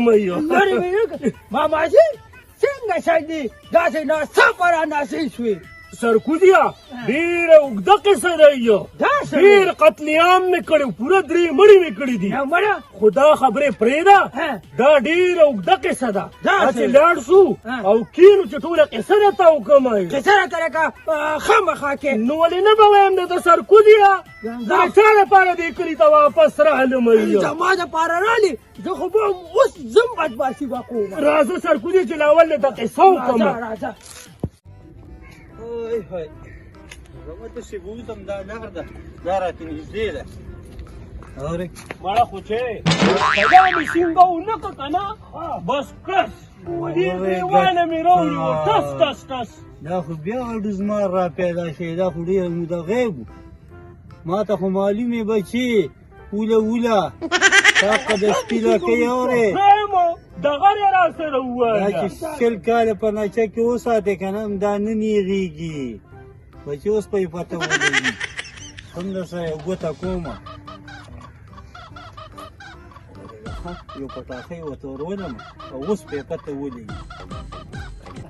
وکړم. لرې مې ماماجي څنګه شی دي داسې ناڅاپه رانازل شوې؟ سرکوزیا، ډېره اوږده قصه ده، ډېر قتل عام مې کړی، پوره درې مړي مې کړي دي. خو دا خبرې پرېږده، دا ډېره اوږده قصه ده. هسې لاړ شو او کښېنو چې ټوله قصه درته وکړم. قصه راته لکه خامخا کې. نو ولې نه به وایم درته سرکوزیا، زه د چا لپاره دې کلي ته واپس راغلم؟ زما دپاره راغلې، زه خو به اوس ځم بدمعاشي به کوم. راځه سرکوزی چې لا اول درته قصه وکړم. راځه. های های، زه داسې بوځم، دا لار ده، دا راته نږدې ده. اورې مړه خو چې سزا مې څنګه ونه کړه که نه، بس کس دې ګرېوانه مې راوړي وو، ټس ټس ټس. دا خو بیا ډزمار را پیدا شوی، دا خو ډېره موده غیب و. ما ته خو معلومې بچې وله وله تاقه د سپي لکۍ اورې. دغه یې را سره ووایه. دا چې 20 کاله په نشه کې وساتې که نه، دا نه نیغېږي بچې. اوس به یې پته ولګي. هم در سره یو ګوته کومه، یو پټاخۍ ورته ورولم او اوس به یې پته ولګي.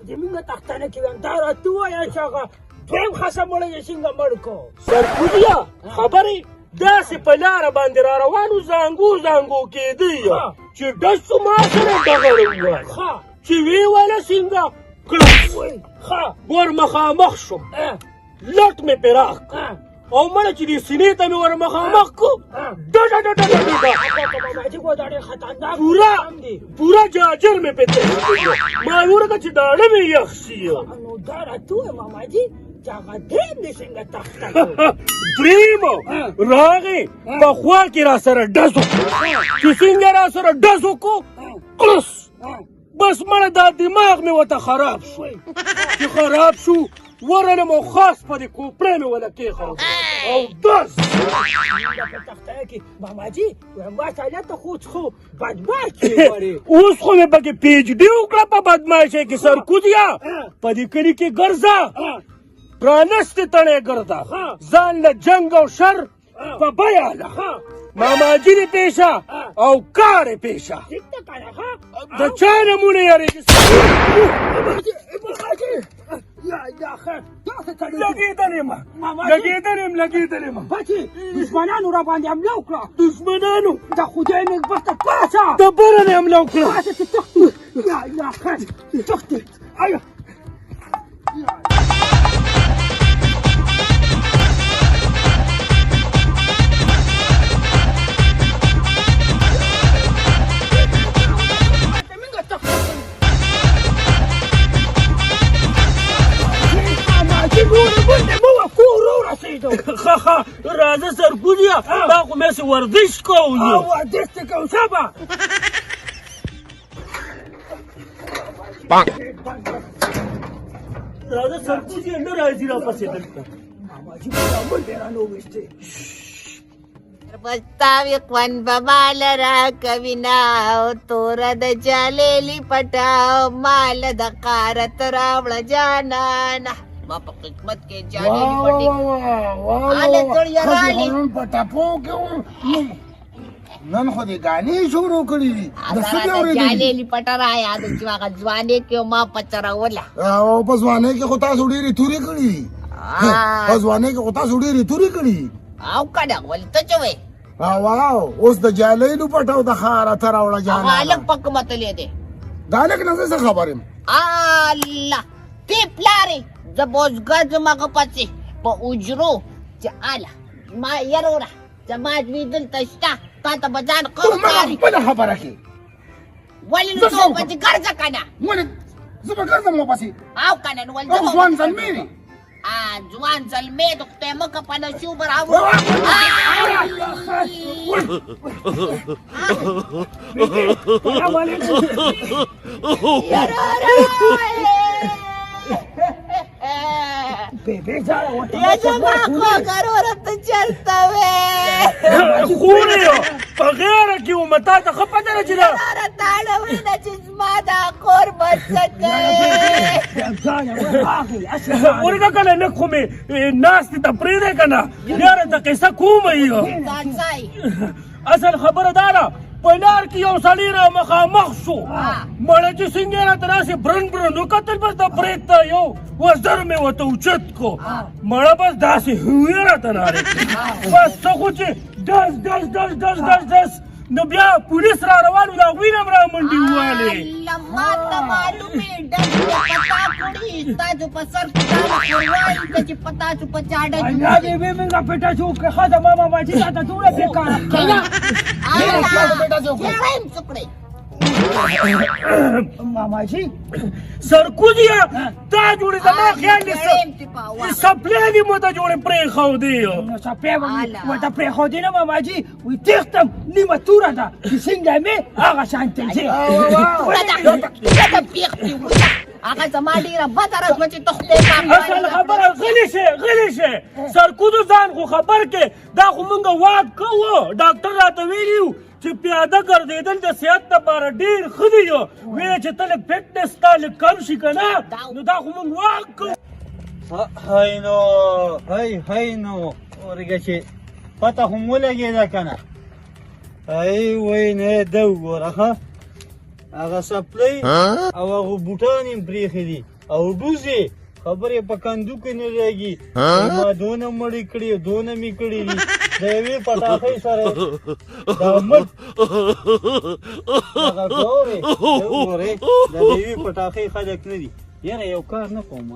زمونږ تختانه کې وایم، دا راته ووایه چې هغه دویم خسه مړی یې څنګه مړ کړو؟ سرکوزیه، خبرې داسې په لاره باندې را روانو، زانګو زانګو کېدی چې ډز شو، ما سره ډغره ووهله چې ویې ویله څنګه کړس، ور مخامخ شوم، لټ مې پراخ کړ او مړه چې دې سینې ته مې ور مخامخ کړو، ډډه ډډه ډډه، پوره پوره جاجر مې پې تېر. ما ورکه چې ډاړه مې یخ شي. نو دا راته ووایه ماماجي چې هغه دریم دې څنګه تخته؟ دریم راغی، په خوا کې را سره ډز وکړو، چې څنګه را سره ډز وکړو، کړس، بس مړه دا دماغ مې ورته خراب شو. چې خراب شو، ورغلم او خاص په دې کوپړۍ مې وله کېښود او دز. په تخته کې ماماجي ماشاءالله ته خو خو بدمعاش یې. اوس خو مې پکې پی ایچ ډي وکړه په بدمعاشۍ کې. سرکوزیا، په دې کلي کې ګرځه، پرانستې تڼۍ ګرځه، ځان له جنګ او شر په بیه له ماماجي دې پیشه او کار یې پیشه، د چا نمونه یارېږي. لګېدلی یم، لګېدلی یم، لګېدلی یم. بچې دښمنانو را باندې حمله وکړه. دښمنانو د خدای نېکبخته پاڅه، د بره نه حمله وکړه. پاڅه چې تښتو. یا یا خیر، تښتې. ایه ښه ښه، راځه سرګونیه، دا خو مې هسې ورزش کوو. ورزش څه کوو؟ سبا راځه سرګونیه، نه راځي راپسې دلته. ماماجي مونډې رانه وویستې. بستاوی خوند به مال راکوي نه، او توره د جالېلي پټه مال د قارت راوړه جانانه. ما په قسمت کې جالېلي پټې هله زړیه راغلې. نن په ټپو کې وم، نن خو دې ګانې شروع کړې دي. د څه دې اورېدلي؟ جالېلي پټه را یاد چې هغه ځوانۍ کې ما پچروله. او په ځوانۍ کې خو تاسو ډېرې تورې کړې دي. په ځوانۍ کې خو تاسو ډېرې تورې کړې دي. او کنه ولې ته څه وایې؟ واو، اوس د جالۍ لوپټه او د ښاره ته راوړه جانانه. هغه هلک په کومه تللی دی؟ د هلک نه زه څه خبر یم؟ الله تی پلارې، زه به اوس ګرځم هغه پسې په اجرو چې اله ما یروره زما زوی دلته شته، تا ته به ځان ښه ښکاري. خپله خبره کې ولې نو ته ورپسې ګرځه که نه؟ ولې زه به ګرځم ورپسې؟ او که نه نو ولې زه به ځوان زلمی دی. ځوان زلمی د خدای مکه په نشو به راوړو. یا زما خوږه وروره ته چېرته وې؟ خورې په غیره کې وم، تا ته ښه پته ده چې دا وروره تا نه وینه چې زما دا کور به څه کوې. ورکه که نه، لږ خو مې ناستې ته پرېږدی که نه، بیا راته قصه کومه. یې اصل خبره دا ده. په لار کې یو سړی را مخامخ شو، مړه چې څنګه یې راته داسې برن برن وکتل، بس د برېت ته یو وزر مې ورته اوچت کړو، مړه بس داسې هوې راته نارې کړې. بس څه خو چې ډز ډز ډز ډز ډز ډز، نو بیا پولیس را روان وو، د هغوی نه هم را منډې ووهلې. الله، ما ته معلومې ډزې دې په تا کړي، ستاسو په سر کې دا ښوروا ایسته چې په تاسو په چا ډزې الله وکړي. دې وي مونږه پټه شو که ښځه ما ماما جي تاته دومره بېکاره ښکاري. کېنه، هم څه کړې؟ ماما جي سرکوزیه، تا جوړې زما خیال دې سپلی دې مو ته جوړې پرېښودې. نو سپی به مې ورته پرېښودې نه ماما جي، وایي تېښتم، نیمه توره ده چې څنګه مې هغه شان ته ځې. توره ده، توره ده، پېښتې وړه. هغه زما ډېره بده راځوه چې ته خدای پاک. اصل خبره، غلی شې، غلی شې سرکوزو، ځان خو خبر کې. دا خو مونږ واک کوو، ډاکټر راته ویلي وو چې پیاده ګرځېدل د صحت لپاره ډېر ښه دي، ویې چې ته لږ فټنس ستا لږ کم شي که نه، نو دا خو مونږ واک کوو. های نو، های های نو ورګه چې پته خو مو ولګېده که نه؟ ای وای نه، ده وګوره، ښه هغه څپلۍ او هغه بوټان یې پرېښي دي او ډوزې خبرې په کندو کې نه لګي. ما دونه مړې کړي، دونه مې کړي دي، د یوې پټاخۍ سره دا مټ دغه ګورې ګورې، د یوې پټاخۍ خلک نه دي. یاره یو کار نه کوم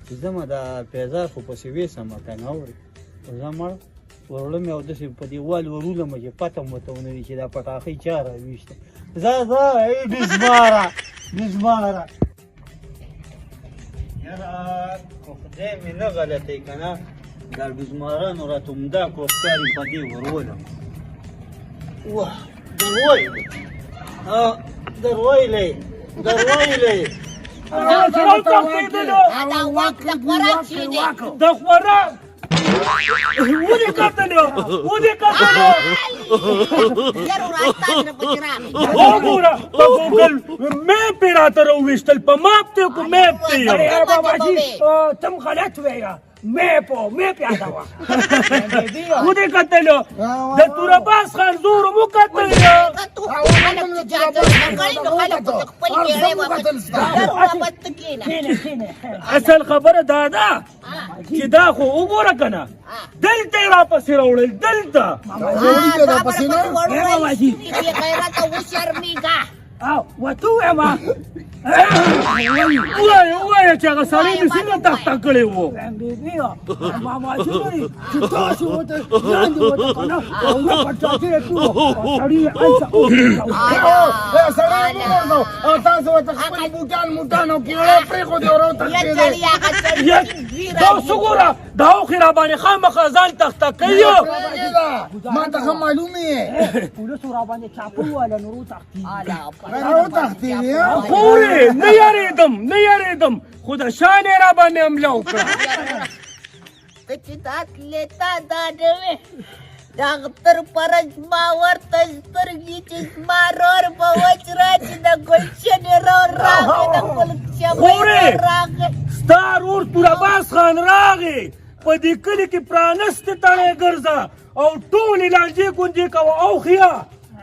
چې زما دا پیزار خو پسې وېسم که نه، اورې زه مړ وروړم او داسې په دیوال ورولم چې پته هم ورته ونه وي چې دا پټاخۍ چا راویشته. ځه ځه، ای ډزماره ډزماره. یاره که خدای مې نه غلطی که نه، دا ډزمارانو راته همدا کوښکاري په دې ورولم. واه درویلی، درویلی درویلی. دا واک د خوراک شي دی. د خوراک ودې کتل، ودې کتل. یاره راستان نه پکې راغی. وګوره په ګوګل میپ یې راته راوویشتل، په ماپ دی کو میپ دی. ارے بابا جی، تم غلط ویا، میپ میپ یاده وه. ودې کتل، د تورباز خان زور مو کتل. اصل خبره دا ده چې دا خو وګوره که نه، دلته یې راپسې راوړل دلته. او وته وایم، ووایه ووایه چې هغه سړی مې څنګه تخته کړی وو. بیبي ماما جي چې تاسو ورته لاندې ورته که نه او پټاکې سړی هلته. سړی وغورځو او تاسو ورته خپل بوټان موټان او کیړې پرېښودې او راوتښتېدې. دا اوس وګوره، دا اوښې را باندې خامخا ځان تخته کوي. ما ته ښه معلومې یې. پولیسو را باندې چاپه ووهله، نور وتښتېږي. راوتښتېدې. خورې نه یارېدم، نه یارېدم، خو د شان یې را باندې حمله وکړه. ته چې دا تلې تا دا نه وې ډاکتر پرج ما ورته سترګې چې زما رور به وچ راشي، د ګلشن رور راغی، د ګلشن خورې! راغی. ستا رور تورباز خان راغی، په دې کلي کې پرانستې تڼۍ ګرځه او ټولې لانجې ګونجې کوه. او ښیا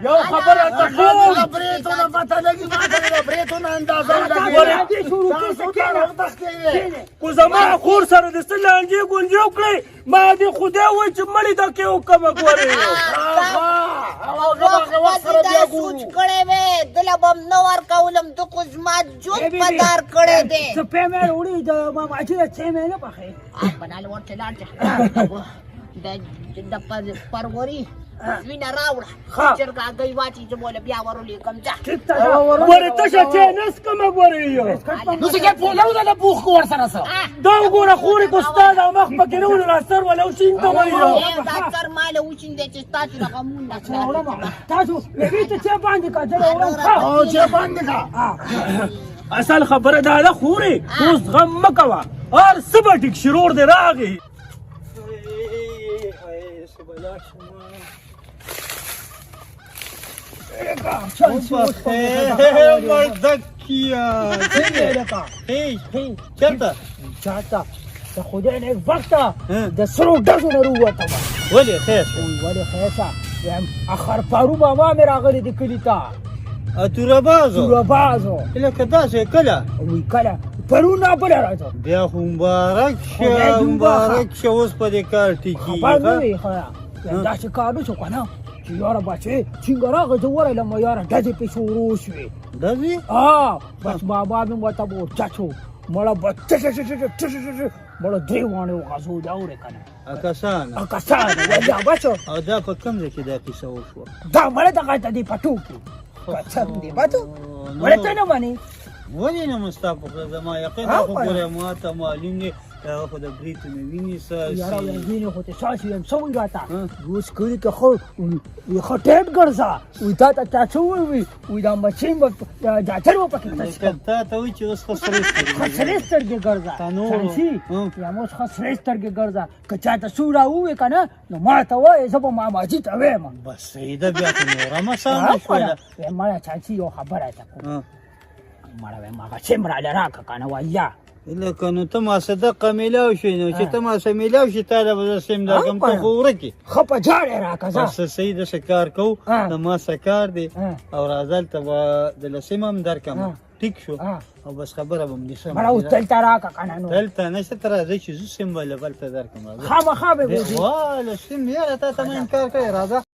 یو خبره ته کوم، د برېتو نه پته لګي، ما ته د برېتو نه اندازه ولګي. تاسو ته راوتښتېدې. کو زما خور سره د څه لانجې ګونجې وکړې، ما دې خدای وایي چې مړی د کې وکمه ګورې. هغه وخت سره بیا دا سوچ ګورو. کړی وې دله به هم نه ورکولم، ده خو زما ژوند په دار کړی دی. سپی مې راوړي، د ماما جي د چای مې نه پخې. بناله ورته لاړ شه، د پروري وینه راوړه، چرګه هګۍ واچي، زه به له بیا ورولېږم. ځه ټیک ته ځه. ګورې تشه چای نه څکمه ګورې. نو څه پولو ده له پوښ کو ورسره څه؟ دا وګوره خورې، کو ستا دا مخ پکې نه ولو، را سر وله وشینته وایي. دا سر ماله وشیندی چې ستاسو د غمونو نه راوړم تاسو بیبي ته چای باندې که زه راوړم. او چې باندې کا. اصل خبره دا ده خورې، اوس غم مه کوه، هر څه به ټیک شي، رور دې راغی. مردکیا څنګه چېرته؟ چاته د خدای نه وخته د سرو ډزو نه وروتم. ولې خیر؟ ولې خیر شه؟ وایم اخر پارو بابا مې راغلی دی کلي ته. اتوره بازو؟ توربازو. لکه داسې کله؟ وی کله؟ پرون نه بله راځه. بیا خو مبارک خدای شه، دې وبخښه. مبارک شه، اوس په دې کار ټیکېږي. خبر نه ښه؟ وي خیا داسې کار نه شو که نه چې یاره بچې څنګه راغی، زه ورغلم یاره، ډزې پې شروع شوې. ډزې؟ بس بابا مې ورته ورچت شو، مړه بس ټ ټ ټ ټ ټ ټ ټ، مړه درې واڼې وغځولې، اورې که نه؟ کسان. کسان ویا بس. او دا په کوم ځای کې دا کیسه وشوه؟ دا مړه دغه د دې پټو کې قسم دی بس، مړه ته نه منې؟ ولې نه مستا په خوله زما یقین خو ګوره ما ته معلوم دی، هغه خو د برېتو نه ویني. یاره وینې خو ته څه یم، څه وایي راته اوس کلي کې ښه ټیټ ګرځه، وایي تا ته چا څه ووایي، وایي دا ماشین به جاجر به پکې. لکه تا ته وایي چې اوس ښه سرې سترګې، ښه سرې سترګې ګرځه. تنور. یم اوس ښه سرې سترګې ګرځه، که چا ته څه راووې که نه نو ما ته وایې، زه به ماماجي ته وایم. بس صحیح ده، بیا خو نوره هم اسانه شوله. مړه چاچي یو خبره ته کوم، مړه وایم هغه سیم راله راکړه که نه، وایي لکه نو ته ما سره دقه میلاو شوې، نو چې ته ما سره میلاو شې تا له به زه سیم درکړم، ته خو ورک یې. ښه په جاړې راکړه ځه. بس صحیح ده، څه کار کوو، د ما څه کار دی او راځه هلته به د له سیم هم درکړم، ټیک شو او بس خبره به هم دې سمه. مړه اوس دلته راکړه که نه نو. دلته نشته، ته راځه چې زه سیم به له بل ته درکړم، راځه. خامخا به بوځي. واله سیم، یاره تا ته ما انکار کړی، راځه.